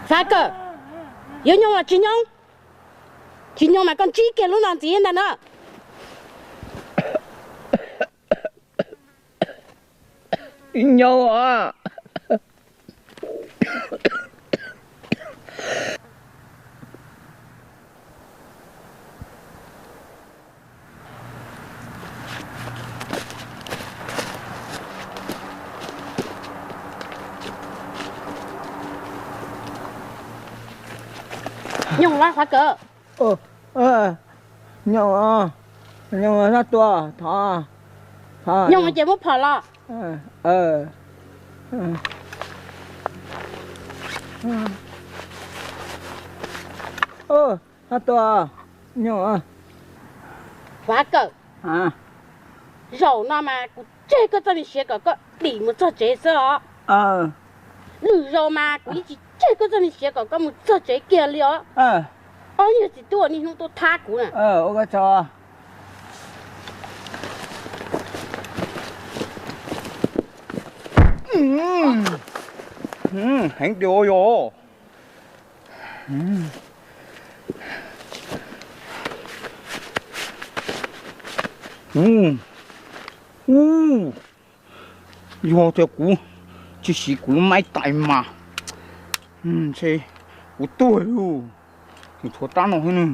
Fav Kawm, yuav nyoog los tsis nyoog? Tsis nyoog mas koj ntsib kiag lub no ntxiv ntag na. Nyoog os. Nyoog los Fav Kawm? Nyoog, nyoog Sab Tuam, thov, thov. Nyoog ces muab phom los. Sab Tuam, nyoog. Fav Kawm, zaum no mas kuv tseg koj txoj me siav kom koj dim mus txog tsev xwb os. Lwm zaus mas kuv yeej tsis tseg koj txoj me siav kom koj mus txog tsev kiag li os. Ob niag txiv tub uas niaj hnub tuaj thab kuv na. Heev tiag yog. Ub, yog tias kuv tsis siv kuv lub maib tais mas ntshe kuv tuag lauj. Mus tshuav rab no xwb ne.